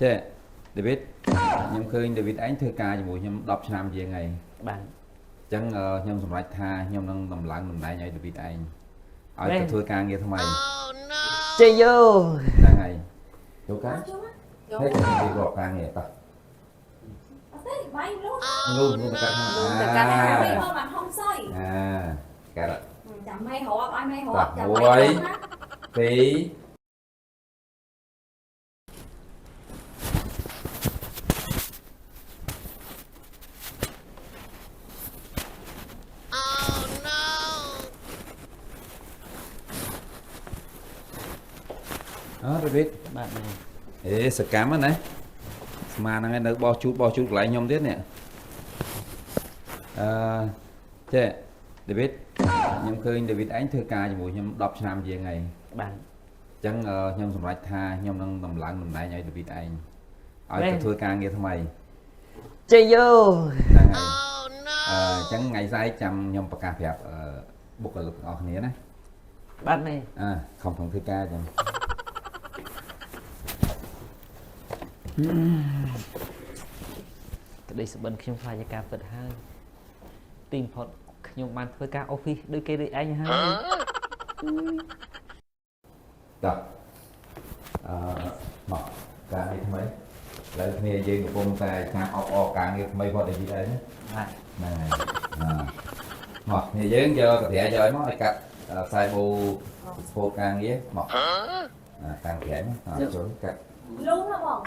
ចេះដេវីតខ្ញុំឃើញដេវីតឯងធ្វើការជាមួយខ្ញុំ10ឆ្នាំជាងហើយ បាទ អញ្ចឹងខ្ញុំសម្រេចថាខ្ញុំនឹងតម្លើងតំណែងឲ្យដេវីតឯងឲ្យទៅធ្វើការងារថ្មី ជ័យយោ ហ្នឹងហើយចូលការ ចូលមក ហើយខ្ញុំរៀបរាប់ការងារតោះ អត់ទេបាយលូ លូលូទៅកាត់ ទៅកាត់ហើយមកបានហុំសុយ អាកាត់ ចាំមេរាប់ឲ្យមេរាប់ចាំ ពីរអើដេវីត បាទមែន អេសកម្មណាស្មានហ្នឹងឯងនៅបោះជូតបោះជូតកន្លែងខ្ញុំទៀតនេះអឺចេះដេវីតខ្ញុំឃើញដេវីតឯងធ្វើការជាមួយខ្ញុំ10ឆ្នាំជាងហើយ បាទ អញ្ចឹងខ្ញុំសម្រេចថាខ្ញុំនឹងតម្លើងតំណែងឲ្យដេវីតឯងឲ្យទៅធ្វើការងារថ្មី ជ័យយោ ហ្នឹងហើយអញ្ចឹងថ្ងៃស្អែកចាំខ្ញុំប្រកាសប្រាប់បុគ្គលិកទាំងអស់គ្នាណា បាទមែន អើខំប្រឹងធ្វើការចឹង ក្តីសុបិនខ្ញុំខ្លាចជាការពិតហើយទីបំផុតខ្ញុំបានធ្វើការ office ដូចគេដូចឯងហើយ តោះអឺមកការងារថ្មីឥឡូវគ្នាយើងកំពុងតែចាំអបអរការងារថ្មីរបស់ដេវីតឯងណា បាទ ហ្នឹងហើយអមកគ្នាយើងយកកាប្រាយកឲ្យមកឲ្យកាត់ខ្សែបូស្ពោតការងារមកអាតាំងប្រាមកចូលកាត់ លូណាបង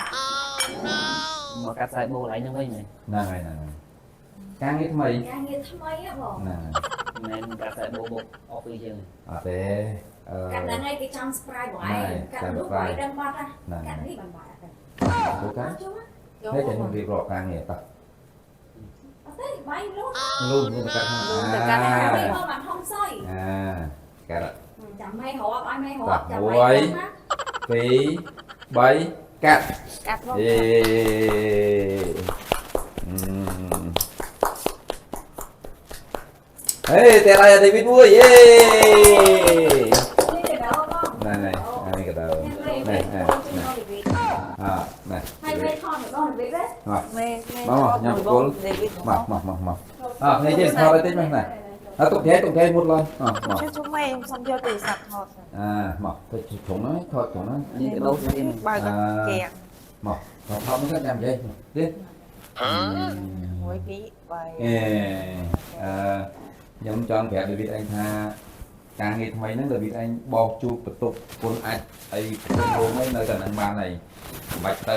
មកកាត់ខ្សែបូកន្លែងហ្នឹងវិញមែន ហ្នឹងហើយហ្នឹងហើយការងារថ្មី ការងារថ្មីហ៎បង ហ្នឹងហើយ មែនកាត់ខ្សែបូបុក office យើង អត់ទេអឺ កាត់ហ្នឹងឯងគេចាំ spray បងឯងកាត់នោះបងឯងដឹងបាត់ណាកាត់នេះបានបាត់អត់ ចូលការ ចូលមក ហើយចាំខ្ញុំរៀបរាប់ការងារតោះ អត់ទេបាយលូ លូលូទៅកាត់ ទៅកាត់ហើយមកបានហុំសុយ អាកាត់ ចាំមេរាប់ឲ្យមេរាប់ចាំ 1 2 3កាត់ កាត់បង យេហេតែរ៉ៃដេវីតមួយយេ នេះទៅដល់បង ហ្នឹងហើយនេះក៏ដល់ នេះ នេះអើនេះ ហើយមេថតរបស់ដេវីតទេ មក មេមេ មកញ៉ាំគល់ ដេវីត មកមកមកមកអើនេះចេះថតឲ្យតិចមកណាអើទុកថែទុកថែមុតឡើយអមក ជួយជួយមេខ្ញុំសុំយកទូរស័ព្ទថត អាមកទៅជ្រុងហ្នឹងថតជ្រុងហ្នឹង នេះក៏ដូចទៀត បើកកៀង មកថតមកចាំនិយាយទៀត 1 2 3 អេអឺខ្ញុំចង់ប្រាប់ដេវីតឯងថាការងារថ្មីហ្នឹងដេវីតឯងបោសជូតបន្ទប់គុណអាចអីគុណរោងអីនៅតែនឹងបានហើយមិនបាច់ទៅ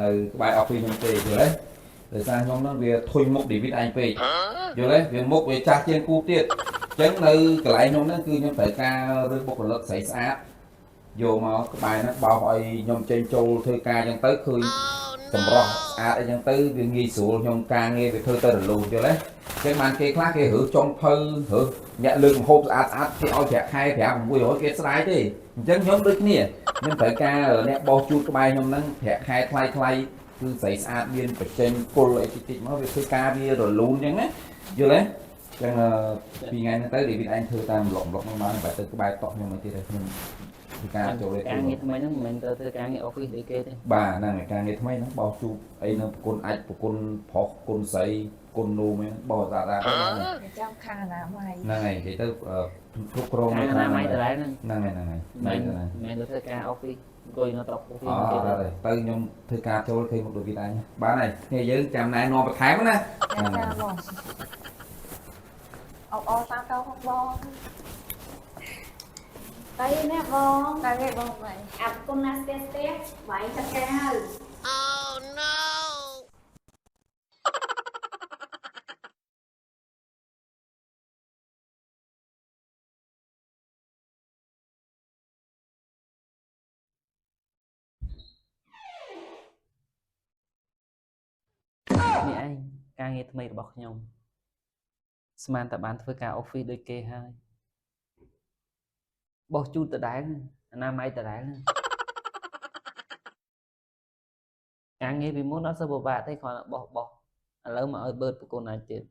នៅក្បែរ office ខ្ញុំទេយល់ទេដោយសារខ្ញុំហ្នឹងវាធុញមុខដេវីតឯងពេកយល់ទេវាមុខវាចាស់ជាងគូទៀតអញ្ចឹងនៅកន្លែងខ្ញុំហ្នឹងគឺខ្ញុំត្រូវការរើសបុគ្គលិកស្រីស្អាតយកមកក្បែរហ្នឹងបោសឲ្យខ្ញុំចេញចូលធ្វើការអញ្ចឹងទៅឃើញសម្រស់ស្អាតអីចឹងទៅវាងាយស្រួលខ្ញុំការងារវាធ្វើទៅរលូនយល់ទេចឹងបានគេខ្លះគេរើសចុងភៅរើសអ្នកលើកម្ហូបស្អាតស្អាតគេឲ្យប្រាក់ខែ5 600គេស្ដាយទេអញ្ចឹងខ្ញុំដូចគ្នាខ្ញុំត្រូវការអ្នកបោសជូតក្បែរខ្ញុំហ្នឹងប្រាក់ខែថ្លៃថ្លៃគឺស្រីស្អាតមានបញ្ចេញពុលអីតិចតិចមកវាធ្វើការវារលូនអញ្ចឹងណាយល់ទេចឹងពីថ្ងៃហ្នឹងទៅដេវីតឯងធ្វើតាមប្លុកប្លុកហ្នឹងបានបែរទៅក្បែរតុខ្ញុំអីទៀតខ្ញុំធ្វើការចូលលេ ការងារថ្មីហ្នឹងមិនមែនទៅធ្វើការងារ office ដូចគេទេ បាទហ្នឹងហើយការងារថ្មីហ្នឹងបោសជូតអីហ្នឹងប្រគុណអាចប្រគុណប្រុសប្រគុណស្រីប្រគុណនូមហ្នឹងបោសស្អាតៗហ្នឹង ចាំខាងអនាម័យ ហ្នឹងហើយនិយាយទៅគ្រប់គ្រង ការអនាម័យដដែលហ្នឹង ហ្នឹងហើយហ្នឹងហើយ មិនមែនទៅធ្វើការ office អង្គុយនៅតុ office អ គេទេ ត់ទេទៅខ្ញុំធ្វើការចូលឃើញមុខដូចវាឯងបានហើយគ្នាយើងចាំណែនាំបន្ថែមណា ចាចាបងអបអរសាទរផងបង ទៅណាបង តែគេបងបាយ អាប់គុំណាស្ទះស្ទះបាយចាត់ការហើយ នេះឯងការងារថ្មីរបស់ខ្ញុំស្មានតែបានធ្វើការ office ដូចគេហើយបោះជូតដដែលហ្នឹងអនាម័យដដែលហ្នឹងការងារពីមុនអត់សូវពិបាកទេគ្រាន់តែបោះបោះឥឡូវមកឲ្យបឺតប្រគុណអាចទៀត